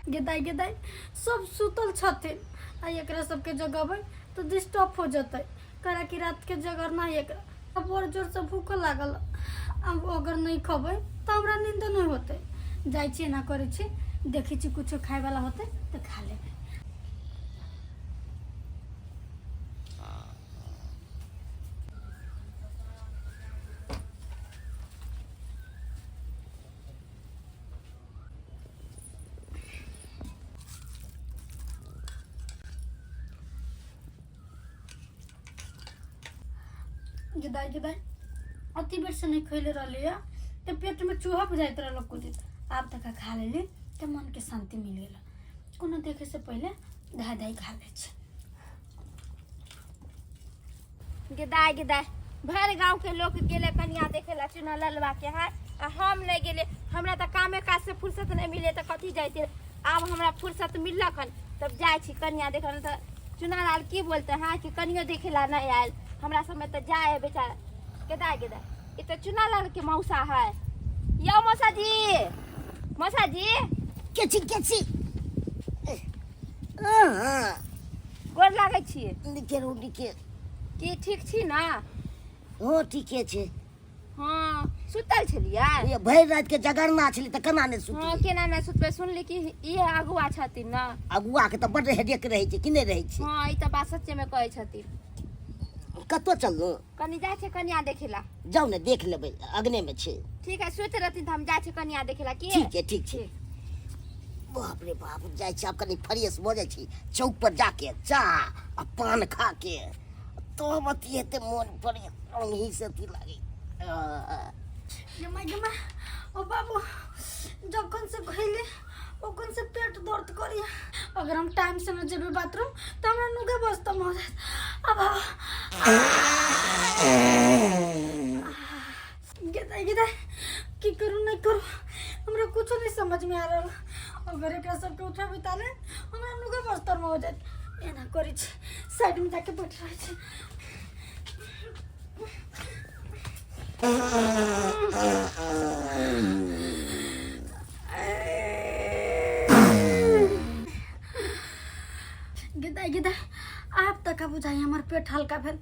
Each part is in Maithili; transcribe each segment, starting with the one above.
गेदाइ गेदाइ सब सुतल छथिन आ एकरा सबके जगेबै तऽ डिस्टर्ब हो जेतै काहे कि रातिके जगरना है एकरा। बड़ जोरसँ भूखो लागल, आब अगर नहि खबै तऽ हमरा नींद नहि होतै। जाइ छी, एना करै छी, देखै छी कुछो खायवला होतै तऽ खा लेबै। गेदाइ गेदाइ, अति बेर से नहीं खैले रहली है तऽ पेट में चूहा बुझाइत रहल कुछ दिन। आब तक खा लेली तऽ मन के शांति मिल गेल। कोनो देखे से पहले धाय धाय खा लै छी। गेदाय गेदाय, भरि गाँव के लोक गेलै कनिया देखे ला चुना ललवा के है आ हम नहि गेलियै। हमरा तऽ कामे काज से फुर्सत नहि मिले तऽ कथी जाइते। आब हमरा फुर्सत मिललक हन तब जाइ छी कनिया देखे ला। तऽ चुना लाल की बोलते हैं कि कनियो देखे ला नहि आयल हमरा सबमे तऽ जाय है बेचारा। गेदाय गेदाय, ई तऽ चुना लाल के मौसा है। यौ मौसा जी, मौसा जी। के छी, के छी? गोर लागै छी। नीके रहू, नीके। की ठीक छी ने? हो, ठीके छै। हाँ, सुतल छलियै? ये भरि राति के जगरना छलै तऽ केना नहि सुतबै? हाँ, केना नहि सुतबै। सुनली कि ई अगुआ छथिन ने? अगुआ के तऽ बड्ड हेडेक रहै छै कि नहि रहै छै? हाँ, ई तऽ बात सच्चे में कहै छथिन। कतौ चलू? कनी जाइ छै कनिया देखे ला। जाउ ने, देख लेबै, अगने में छै। ठीक है, सुति रहथिन तऽ हम जाइ छै कनिया देखे ला। की ठीक छै, ठीक छै। बाप रे बाप, जाइ छी आब कनी फ्रेश भऽ जाइ छी, चौक पर जाके चाह आ पान खा के तब अथी हेतै, मोन पर यहीं से अथी लागै। गे माय, गे माय, ओ बाबू, जखन से खैली ओखन से पेट दर्द करी। अगर हम टाइम से न जेबै बाथरूम तऽ हमरा नुके बसतम हो जायत। अब गेदाइ गेदाइ, की करू नहीं करू, हमरा कुछो नहीं समझ में आ रहा। अगर एकरा सबके उठेबै ताले हमरा नुके बस्तर में हो जायत। एना करै छी, साइड में जाके बैठ रहै छी। गेदाइ गेदाइ, आब तक बुझाइ हमर पेट हल्का भेल,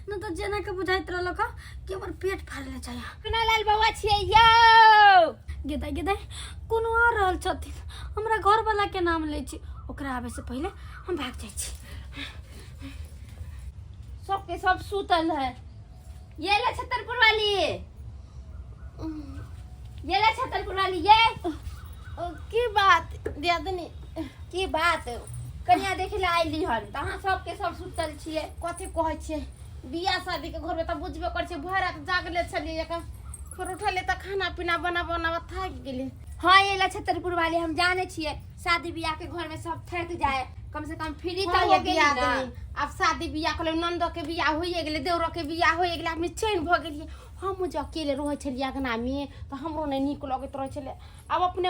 न तऽ जेना के बुझाइत रहलक हँ कि हमर पेट फाड़ले छै। चुना लाल बौआ छियै यौ। गेदाइ गेदाइ, कोनो आ रहल छथिन, हमरा घरवाला के नाम लै छी। ओकरा आबै से पहिले हम भाग जाइ छी। सबके सब सुतल है। ये ले छतरपुर वाली, ये ले छतरपुर वाली, ये की बात दियादनी? की बात, कनिया देखे ला आइली हन तऽ अहाँ सबके सब सुतल छियै। कथी कहै छियै, बियाह शादी के घरमे तऽ बुझबे करै छियै, भरि राति जागले छलियै, एकर फेर उठलियै तऽ खाना पीना बना बना थाकि गेलियै। हाँ, ये ला छतरपुर वाली, हम जाने छियै शादी बियाह के घर में सब थक जाए, कम से कम फ्री हाँ, तऽ हो ये गेली बियाह ना। देनी। आब शादी बियाह कऽ ननदो के बियाह होइए गेलै, देवरो के बियाह होइए गेलै, आब निश्चैन भऽ गेलियै। हम जे अकेले रहै छलियै अङ्गनामे तऽ हमरो नहि नीक लगैत रहै छलै। आब अपने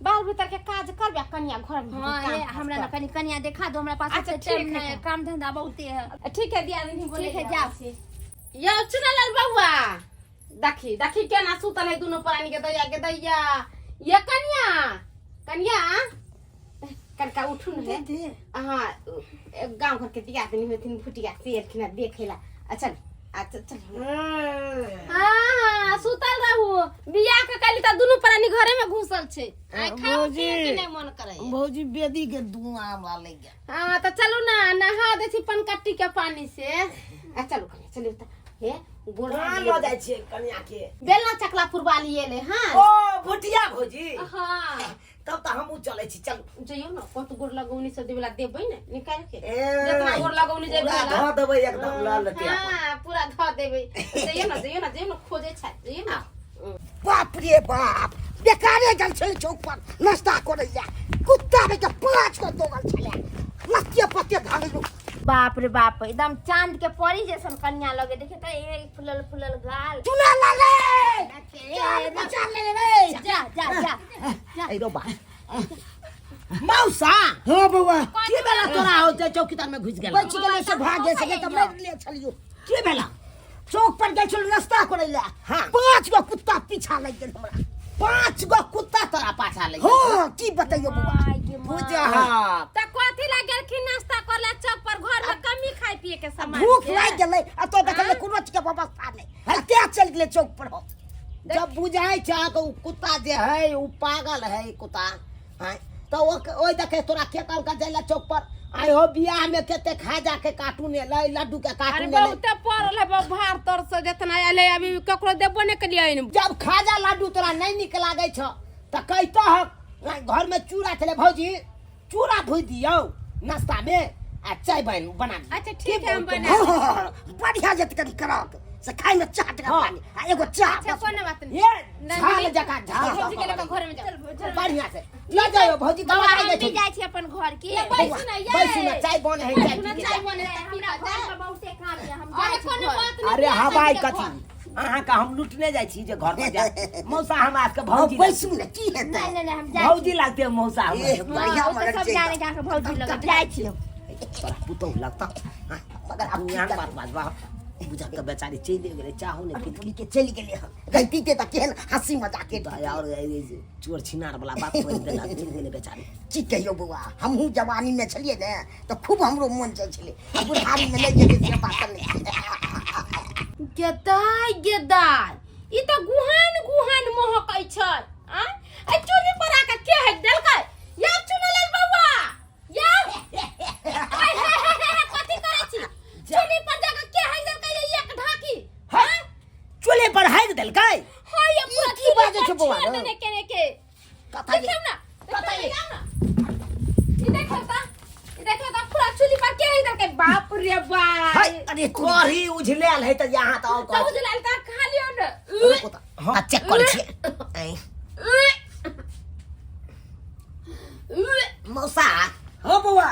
बाहर भीतर के काज करबै आ कनिया घरमे हाँ, काम ये काज हमरा ना करबै। कनी कनिया देखा दो, हमरा पास अच्छा, ओते टाइम ठीक है, नहीं है, ठीक। काम धंधा बहुते है। ठीक है दियादनी, बोले ठीक है, जाओ। यौ चुनालाल बौआ, देखी देखी केना सुतल है दुनू प्राणी के दैया के दैया। ये कनिया, कनिया, कनका उठू ने है। दीदी। अहाँ गाँव घर के दियादनी होथिन भुटिया से एलखिन हँ देखे ला। अच्छा अच्छा चल। हाँ हाँ, सुतल रहू। बियाह के काली तऽ दुनू प्राणी घरे में घुसल छै। आइ खाओ भौजी। पियो के नहि मन करे। भौजी, बेदी के धुआं हमरा लागि गेल। हाँ तऽ चलू ना, नहा दै छी पनकट्टी के पानी से। आ चलू कनिया, चलू तऽ। हे गोड़ कहाँ लऽ जाइ छियै कनिया के? बेलना चकला पुरवाली एलै। हाँ। ओ भुटिया भौजी। हाँ। तब तऽ हमहूँ चलै छी, चलू। जइयौ ने, कत गोड़ लगौनी सब देबेला देबै ने निकालि के। ए, जितना गोड़ लगौनी जेबै पूरा ला। धऽ देबै एकदम, लऽ लेतै अपन। हाँ, पूरा धऽ देबै। जइयौ ने, जइयौ ने, जइयौ ने, खोजै छै, जइयौ ने। बाप रे बाप, बेकारे गेल छलै चौक पर नाश्ता करै लए, कुत्ता रे के 5 गो दौड़ल छलै, लत्ते पत्ते धरलू। बाप रे बाप, एकदम चांद के परी जैसन कन्या लगे। देखे तो ये फुलल फुलल गाल। चुना लाले, जान बचा ले रे। जा जा जा जा। ए रो बा। मौसा। हाँ बौआ। की भेला तोरा होते चौकीदार में घुस गेल? बच गेलै से भागे से तऽ मारि ले छलियो। की भेला? चौक पर गेल छलहुँ नाश्ता करै लए। हाँ। 5 गो कुत्ता पीछा लागि गेल हमरा। 5 गो कुत्ता तोरा पाछा लागि गेल? हाँ, की बतैयो बौआ। आइ गे बुझहक त कथी ला गेलखिन नाश्ता करला चौक पर घर में कमी खाय पिए के सामान भूख के? लागि गेलै आ तो देखल कोनो चीज के व्यवस्था नहि है तें चलि गेलै चौक पर हम। जब बुझाइ छै अहाँके ओ कुत्ता जे है ओ पागल है कुत्ता हैं तऽ ओ ओहि देखे तोरा के कहलका जाइ ला चौक पर आइ हो बियाह में कते खाजा के कार्टून एलै लड्डू के अरे कार्टून एलै बहुते पड़ल है भार तर से जितना आयल है अभी ककरो देबो नहि केलियै जब खाजा लड्डू तोरा नहीं निक लागै छौ तऽ कहितह घर में चूड़ा छलै भौजी चूड़ा भुजि दियौ नाश्ता में आ चाय बन बना दियौ अच्छा ठीक है हम बना हाँ, बढ़िया जेत कनी करक से खाय में चाट का पानी आ एगो चाह अच्छा बस। कोनो बात नहीं ये नंदिनी, झाल जकाँ झाल भौजी के लऽ कऽ घर में जाओ बढ़िया से लऽ जाइयो भौजी बौआ दवा हम दे भी जाइ छी अपन घर की ये बैसू ना ये बैसू ना चाय बने है चाय बैसू ना पी के चाय जाओ। बने है, पी हमरा के घर जाओ। पर बहुते काम ये हम जाइ अरे छी कोनो घर। बात नहीं अरे बियाह हवाई शादी के कथी घर। अहाँके हम लुटने जाइ छी जे घर पर जा मौसा हमरा सबके हाँ, भौजी बैसू ने की हेतै नहीं नहीं नहीं हम जाइ छी भौजी लागते मौसा ए, हमरा बढ़िया हाँ, ओ तऽ मगर सब छै जाने जाके भौजी लग जाइ छी हम। तोरा पुतहु लगता हाँ, मगर आब तू की एहन करबै? बात बाजबा बुझा के बेचारी चलि गेलै चाहो ने अरे बोली के चलि गेलै हन रहिती तऽ केहन हँसी मजाक के और चोर छिनार वाला बात बोल देलक चलि गेलै बेचारी की कहियौ बौआ हमहूँ जवानीमे छलियै ने तऽ खूब हमरो मोन जाइ छलै आ बुढ़ारीमे नहि गेलै से बात नहि गेदाय गेदाय ई तऽ गुहान गुहान महकै छै आ ए चुल्ही पर आके के हक देलकै या चुनल बौआ या हाय हाय हाय हाय कथी करै छी चुल्ही पर जाके के हक देलकै ये एक ढाकी हाय चूल्हे पर हाइक देलकै हां ये पूरा की बाजै छौ बौआ छोड़ देने केने के कथा देखियौ ना कथा ये ना ई देखियौ त ई देखियौ त पूरा चुल्ही पर के हक देलकै बाप रे बाप हाय अरे कढ़ी उझलायल है तऽ यहाँ तऽ और त उजलाल त खा लियौ ने हाँ चेक करै छियै ऐं। मौसा हाँ बौआ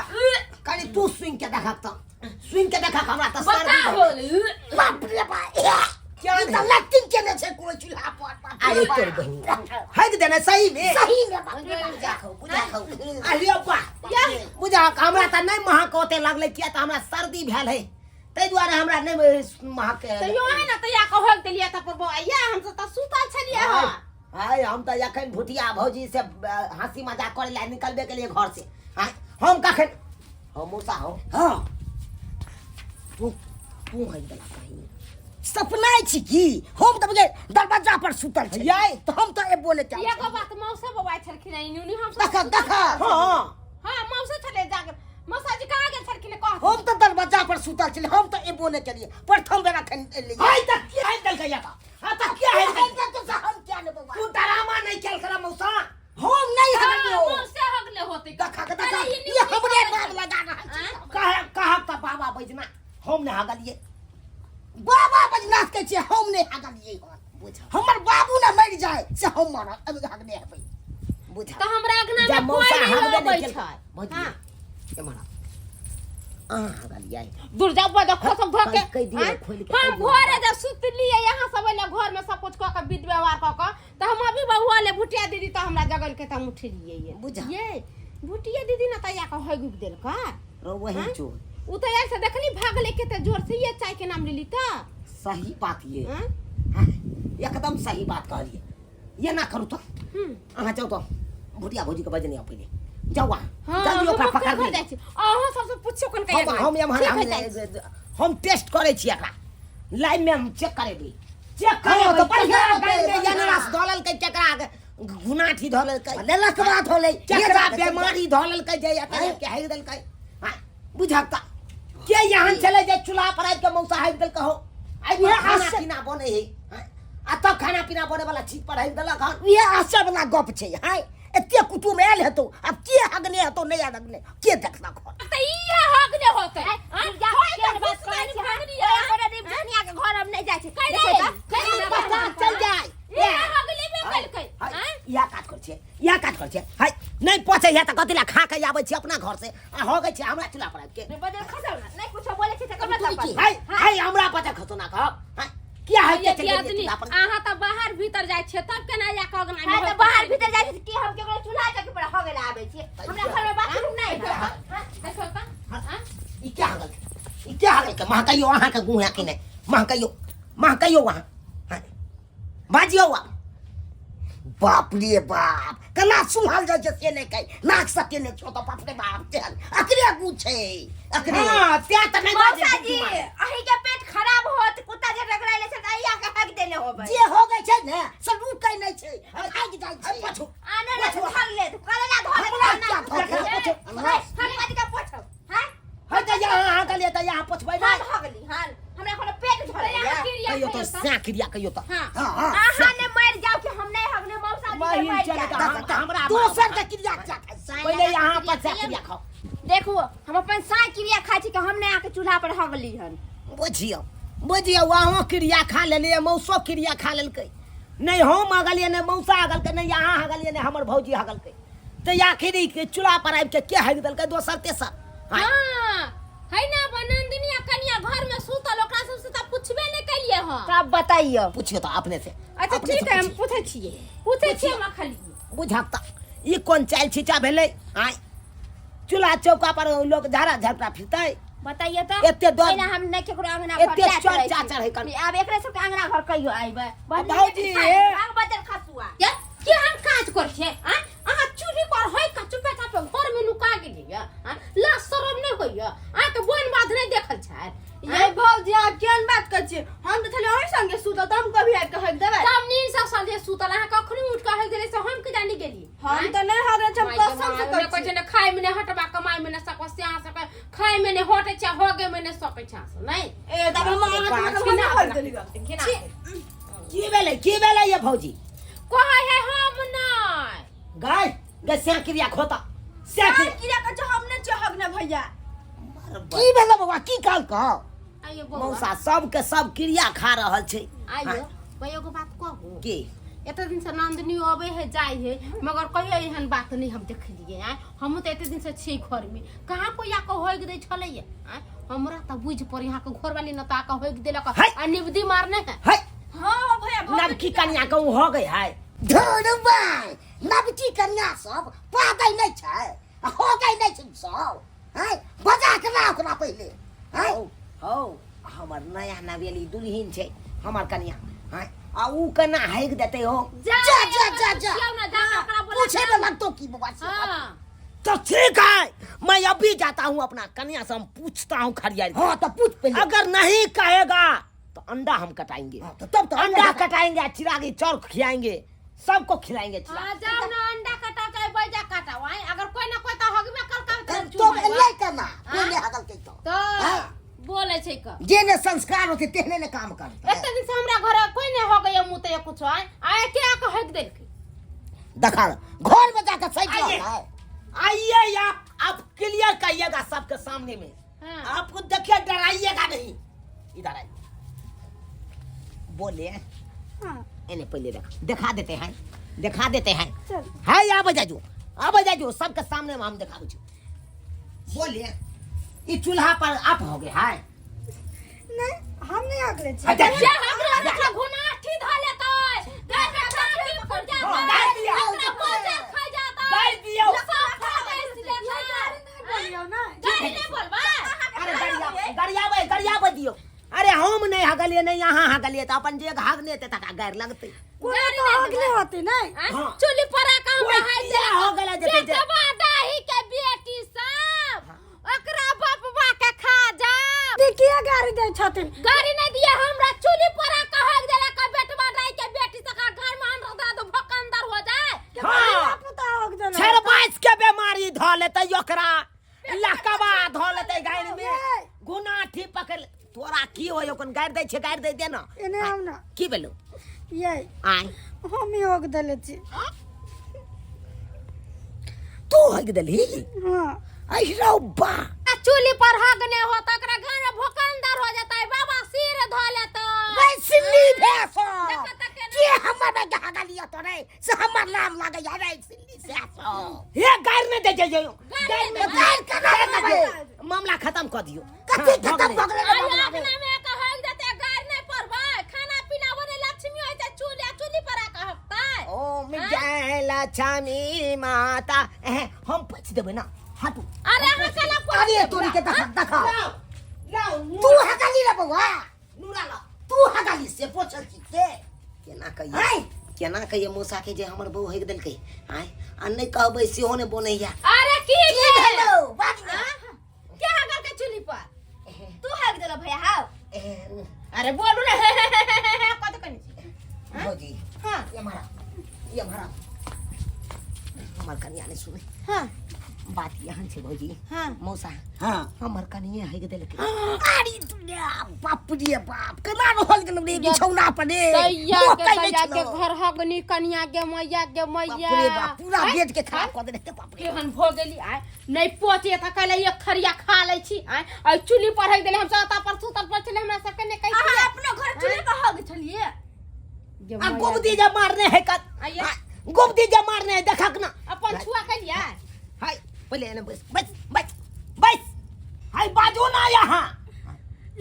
कनि तू सुनि के देखक तऽ सुनि के देखक हमरा तऽ बता सर्दी हो बाप रे बाप क्या ई तऽ लैट्रिन केने छै कोइ चूल्हा पर बाप रे अरे बाप। तोर बहिन हक देने सही में सही में बाप रे बाप देखो बुझा आ लियौ बा बुझा हमरा तऽ नहि महक ओते लगलै किया तऽ हमरा सर्दी भेल है ताहि दुआरे हमरा नहि महक तऽ यो है ना तऽ या कहक देलियै तऽ पर बौआ या हम सब तऽ सुतल छलियै हँ हाय हम तऽ एखन भुटिया भौजी से हंसी मजाक करे ला निकलबे के लिए घर से आय हम कखन हम मौसा हो हाँ तू तू हई देला कहीं सपना छी की हम तऽ बुझे दरवाजा पर सुतल छी यै। तऽ हम तऽ एबो नहि कयल एगो बात मौसा बौआ छलखिन हँ नुनी हम सब देख देख हाँ हाँ मौसा छलै जाके मौसा जी कहाँ गेल छलखिन कह हम तऽ दरवाजा पर सुतल छली हम तऽ एबो नहि केलियै प्रथम बेर अखन एलियै हाय तऽ की हई देलकै या हां तऽ की हई देलकै हम किया ने बौआ तू डरामा नहीं केल करा मौसा हम नहीं हगलियो मौसा हगले होते देखा के देखा अरे, ई ये हमरे न्यूनी नाम लगा रहल छै कहे कहब तऽ बाबा बैजना हम नहि हगलियै बाबा बजनाथ के छियै हम नहि हगलियै हन बुझ हमर बाबू ने मरि जाए से हम मरल अभी हगने हेबै बुझ तऽ हमरा अंगना जा में मौसा कोई नहीं हगबे अबै नहि केल छै भौजी हाँ। एम्हर आ। अहाँ हगलियै दूर जाओ बजा खसम धो के कहि दियौ, आँय? खोलि के हम कहि दियौ। घरे जब सुतलियै यहाँ सब एलै घर में सब कुछ कऽ के विध व्यवहार कऽ के तऽ हम अभी बउआ ले भुटिया दीदी तऽ हमरा जगल के तऽ हम उठलियै ये बुझा। ये भुटिया दीदी ना तऽ या के हगि देलका रौ वही हाँ? चोर उ तऽ ऐसे देखली भागले के तऽ जोर से ये चाय के नाम लेली तऽ सही बात ये हाँ? हाँ, एकदम सही बात कहलिए ये ना करू तो हम्म। अहाँ जाउ तो भुटिया भौजी के बजने आउ पहिले जाउ अहाँ हाँ, जल्दी ओकरा हम पकड़ घर लिअ जाइ छी अहाँ सबसे पूछो कोन हम हम एम्हर हम हम टेस्ट करै छी एकरा लाइव में हम चेक करेबै चेक हाँ, करेबै तऽ बढ़िआँ केकरा रहतै, गाय में बढ़िआँ। अनारस धऽ लेलकै केकरा गुनाठी धऽ लेलकै लेलक बात होलै केकरा बेमारी धऽ लेलकै जे एतऽ के हेग देलकै हाँ, बुझक तऽ के यहाँ छलै जे चूल्हा पर आबि के मौसा हेग देलकै हो आइ इएह खाना आश्चर्य- पीना बनै है हाँ, आ तब खाना पीना बनै वाला चीज पर हेग देलक हन इएह आश्चर्य वाला गप छै हाय एते कुटुम आयल हेतौ आब के हगने हेतौ नहि हगने के देखलक हन तऽ इहे हगले होतै आँय, आँय? जा, होय केहन तऽ बात घुस करै छी, गेल हाँ? भागली, ओए आँय? गोटा दिन धनिया के घर हम नहि जाइ छी कैला देखो तऽ, कैला बता चल जाय इहे हगले में केलकै हाय, आँय? इएह काज करै छियै इएह काज करै छियै हाय नहि पचै है तऽ कथी लए खा के आबै छी अपना घर से आ हो गई छी हमरा चूल्हा पर आबि के बजल खसौ ना नहि कुछो बोलै छी तकर मतलब की? हाय हाय हमरा पचा खसो ना कहब हाय किया है ये के चलि गेलियै दियादनी चूल्हा पर अहाँ तऽ बाहर भीतर जाइ छियै तब केना जा कऽ अगना हाँ तऽ बाहर भीतर जाइ छी की हम केकरो चूल्हा चौकी पर हगै लए आबै छी हमरा घर में बाथरूम नहि है देखो तऽ आँय? ई क्या हगल ई क्या हगल के महकइयो अहाँ के गुह है कि नहि महकइयो महकइयो अहाँ हाय बाजियौ आब बाप रे बाप केना सुंघल जाइ छै से नहि कहै नाक सके नहि छौ तऽ बाप रे बाप तेहन अकरे गु छै अकरे। हाँ, तें तऽ नहि बाजै मौसा जी बुद्धिमान। अहीं के पेट खराब होत, कुत्ता जे रगड़ाइले छै तऽ अहिया के हक देने होबै। जे हो गए छै ने से रुकै नहि छै, भागि जाइ छै। पछू। आने ले धर ले करेला धर ले। हमरा क्या धर? हम कथी के पोछब? हैं? है तऽ यहाँ अहाँ गेलियै तऽ यहाँ पोछबै हम नहि। हगली हन, हमरा कोनो पेट झड़ैया? कहियो तऽ सैं क्रिया कहियो तऽ। हाँ। हाँ हाँ। अहाँ ने मरि जाउ कि हम नहि हगले, मौसा जी ने बहिन मरि चले जाउ। तऽ हमरा दोसर के क्रिया क्या खाइ छै? पहिले यहाँ पर सैं क्रिया खाओ। देखू, हम अपन साय क्रिया खाइ छी कि हम नहि आके चूल्हा पर हगली हन। बुझियौ बुझियौ, अहूँ क्रिया खा लेलियै, मौसो क्रिया खा लेलकै। नहि हम हगलियै, नहि मौसा हगलकै, नहि अहाँ हगलियै, नहि हमर भौजी हगलकै, तऽ आखिर ई चूल्हा पर आबि के के हगि देलकै दोसर तेसर? हाँ है ना, अपन नंदिनी आ कनिया घर में सुतल, ओकरा सबसे तऽ पुछबे नहि केलिए हँ। तब बताइयो। पुछियौ तऽ अपने से। अच्छा। अपने से। ठीक है, हम पुछियौ। पूछै छियै, पूछै छियै हम खाली। बुझक तऽ ई कोन चालि छिचा भेलै? आँय, चूल्हा चौका पर लोक झाड़ा झपटा फिरतै? बताइयो तऽ। एते दर- एना हम नहि केकरो अंगना घर एते जाइत चर रहै छी। चाचर है कन। आब एकरे सबके अंगना घर कहियो आइबै? भौजी, भाग बदल खसुआ। ये के हम काज करै छियै? आँ, अहाँ चूल्ही पर होय का चुपे चापे घर में नुका गेलियै? आँ, लाज शरम नहि होइया? अहाँके बोन बाध नहि देखल छै? ये भौजी, अहाँ केहन बात करै छियै? हम तऽ छलियै अहीं संगे सुतल, तऽ हम कभी आबि कऽ हगि देबै? तब नींद से सजे सुतल, अहाँ कखनी उठ के हगि देलियै से हम के जानी गेली। हम तऽ नहि हगने छी, हम कसम से कहै कहै छी। छै ने, खाय में नहि हटबा, कमाय में नहि सकबा, से अहाँ सबके खाय में नहि हटै छै, हगे में नहि सकै छै अहाँ सब नहि। ए तब हम अहाँके मतलब हम नहि हगि देलियै। घिना। की भेलै, की भेलै ये भौजी? कहै है हम नहि। गाय गे, सैं क्रिया खोता सैं अहाँ क्रिया। किया कहै छै हम नहि छियै हगने भैया? की भेलै बौआ, की कहल कह? आइयो बौआ। मौसा सबके सब क्रिया खा रहल छै। आइयो भाई, एगो बात कहू? की? एते दिन से नंदिनी अबै है जाइ है, मगर कहियो एहन बात नहीं हम देखलियै। आँय, हमहूँ तऽ एते दिन से छियै घर में, कहाँ कोई आके होइक दै छलैया? आँय, हमरा तऽ बुझि पड़े यहाँ के घरवाली न तऽ आके होइक देलक। है। आ निबदी मारने है। है। हाँ भैया, भौजी। नवकी कनिया के हो गई है। धरबै नवकी कन्या सब पागै नहि छै, हो गई नहि छै सब हैं, बजा के ना ओकरा पहिले हैं। हौ हौ, हमर नया नवेली दुल्हिन छै हमर कनिया हैं, आ ऊ केना हगि देतै हो? जा। जा जा जा जा। पुछियौ ना, जा ओकरा बोला। पूछे में लगतो की बौआ से? हाँ। तो ठीक है, मैं अभी जाता हूँ, अपना कन्या से हम पूछता हूँ खरियार। हाँ तो पूछ पहले। अगर नहीं कहेगा तो अंडा हम कटाएंगे। हाँ, तो तब तो अंडा कटाएंगे, चिरागी चौर खिलाएंगे, सबको खिलाएंगे चिराग। हाँ, जाओ ना, अंडा कटाओ चाहे बैजा कटाओ। आँय, अगर कोई ना कोई तो हगबे कर कर। तो एलै केना? कोई नहि हगल के तो तो बोले छै क जे ने संस्कार होते तेहने ने काम करते। एते दिन से हमरा घर कोई नहीं हो गया मुँह ते कुछ। आय आय, के आके हक देलकै? देखा, घर में जाकर सही आइए। रहल है। आइए आप आप क्लियर कहिएगा सबके सामने में। हाँ। आपको देखिए, डराइएगा नहीं, इधर आइए, बोले। हाँ। एने पहले देखा दिखा देते हैं, दिखा देते हैं। चल। है, आब जाजू, आब जाजू, सबके सामने में हम दिखाबै छी। बोलिए, ई चूल्हा पर आप हो गए है? नहीं, हम नहीं हगले छी। अच्छा, जे हमरा देखला घुनाठी धऽ लेतै, घर में टाकी फुट हाँ, जातै, गारि दियौ। ओकरा बजर खा जातै। गारि दियौ। सब खा बैस लेतै। बोलियौ ना। गारि नहि बोलबै। अरे गरिया गरियाबै गरियाबै दियौ। अरे हम नहि हगलियै, नहि यहाँ हगलियै, तऽ अपन जे हगने हेतै तकरा गारि लगतै। कोनो तो हगले होते नहीं। आँय, हाँ। चुल्ही पर आके हमरा कोई हाथ किया हो गेलै जे जे- बेटवा दाही के बेटी सब ओकरा बपवा के खा जाओ। देखिए, गाड़ी दै छथिन। गाड़ी नहीं दिया, हमरा चुल्ही पर आके हक देला का बेटवा दाही के बेटी सब घर में अंदर दे दो, भकंदर हो जाए। हाँ। पुता हग देना। छेरबाइस के बीमारी धऽ लेतै ओकरा, लकवा धऽ लेतै गारि में, गुनाठी पकड़ ले- तोरा की होय? ओकन गारि दै छै, गारि दै दे ना। एने आउ ना। की भेलौ? ये आय। हम ही हग देले छी। तू हगि देलही? हाँ। अहि रौ बा। आ चुल्ही पर हगने हो त ओकरा घर में भोकंदर हो जतै, बाबा सिर धो लेतै। गै सिल्ली भैंस। देखऽ तऽ केना। के हमर बेटा हगलियो तो रे से हमर नाम लागै रे सिल्ली भैंस। हे, गारि नहि दै जइयौ। गारि नहि देबै। गारि केना देबै? मामला खत्म कऽ दियौ। कथी हाँ, खत्म भऽ भऽ गेलै रे? आइ मामला रे? अंगना में के हग देतै, गारि नहि पड़बै, खाना पीना बने लक्ष्मी होइ छै चूल्हा, चुल्ही पर आके हगतै। ओम जय लक्ष्मी माता। एह, हम पूछि देबै ना, हटू। अरे अहाँ केना पूछि अरे देबै? तोरी के देखा देखा। लाउ लाउ। तू हगली रे बौआ? नूरा लाउ। तू हगली से पोछल छी से? केना कहियै? हैं? केना कहिए मौसा के जे हमर बहू हेक देलकै आय आ नहि कहबै सेहो नहि बनैया। अरे की भेल? हेलो बाजू ना। के हगल के चुल्ही पर? तू हक देला भैया हाउ। अरे बोलू ने, हे हे हे हे हे कत कनी छी? भौजी। हाँ। ये मारा, ये मारा, हमर कनिया नहि सुने। हाँ। बात यहाँ छै भौजी। हाँ। मौसा। हाँ। हमर कनिया हेक देलकै। अरे दुनिया, बाप रे बाप, केना रहल गेलौ रे बिछौना पर रे। दैया मोह के कइले दैया के छलौ। घर हगनी कनिया के मैया के मैया। बाप रे बाप, पूरा बेड के खराब कऽ देने बाप रे। केहन भऽ गेली आय, नहि पोचे तऽ कहले एक थरिया खा लै छी आय, आ चुल्ही पर हगि देले। हम सब पर सुतल पर छलै, हमरा सबके नहि कहै अहाँ छलै। अपनो घर चूल्हे पर हग छलिए? गे आ मैया। गुबदी जे मारने है कत। आइए। आ, गुबदी जे मारने है देखक ना। अपन छुआ केलियै। हाय, पहिले एने बैस बैस बैस बैस। हाय, बाजू ना यहाँ।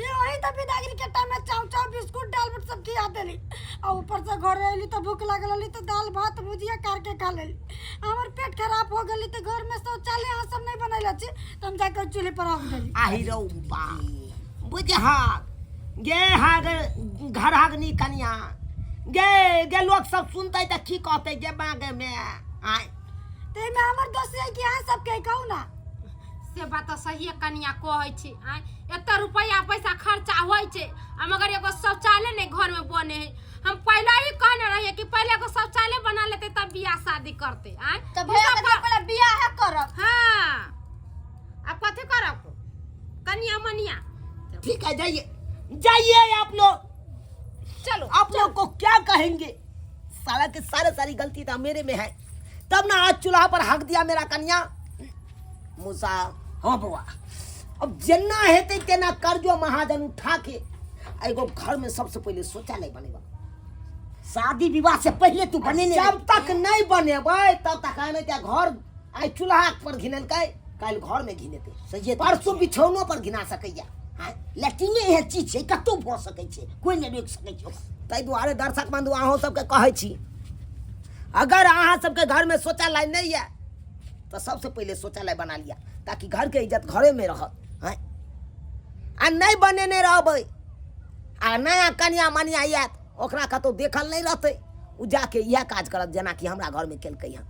ये वही त बिदागरी के टाइम में चाव चाव बिस्कुट दाल सब खिया देली आ ऊपर से घर अयली तो भूख लागल रहली तो दाल भात भुजिया कार के खा लेली। हमर पेट खराब हो गेली तो घर में शौचालय अहाँ सब नहीं बनैले छी तो हम जाके चूल्हे पर हग देली। आहि रौ बा, बुझ हाक गे हाग घर हागनी कनिया गे गे, लोग सब सुनतै त की कहतै गे माँ गे में आय। ते में हमर दोष है कि अहाँ सब के कहू ना? से बात तऽ सहिए कनिया कहै छी आँय, एते रुपैआ पैसा खर्चा होइ छै आ मगर एगो शौचालय नहि घर में बने है। हम पहले ही कहने रहिए कि पहले एगो शौचालय बना लेते तब बियाह शादी करते आँय। तऽ भैया के पहले बियाह करब। हाँ, अब कथी करब कनिया मनिया? ठीक है, जाइए जाइए आप लोग। चलो। आप लोग को क्या कहेंगे, साला के सारे सारी गलती था मेरे में है तब ना आज चूल्हा पर हक दिया मेरा कन्या मूसा। हाँ बउआ, अब जेना हेतै तेना कर्जो महाजन उठा के एगो घर में सबसे पहले शौचालय बनेबा। शादी विवाह से पहले तू बनेने। जब तक नहीं बनेबै तब तक आइ नहि घर आइ चूल्हा पर घिनेलकै, काल्हि घर में घिनेतै। सहिए। परसों बिछौनो पर घिना सकैया। हाँ, लैट्रिने एहन चीज छै कतौ भऽ सकै छै, कोइ नहि रोकि सकै छै ओकरा। ताहि दुआरे दर्शक बंधु अहूँ सबके कहै छी, अगर अहाँ सबके घरमे शौचालय नहि यऽ तऽ सबसे पहिले शौचालय बना लिअ ताकि घरके इज्जत घरेमे रहत। हँ, आ नहि बनेने रहबै आ नया कनिया मनिया आयत ओकरा कतौ देखल नहि रहतै, ओ जाके इएह काज करत जेनाकि हमरा घरमे केलकै हँ।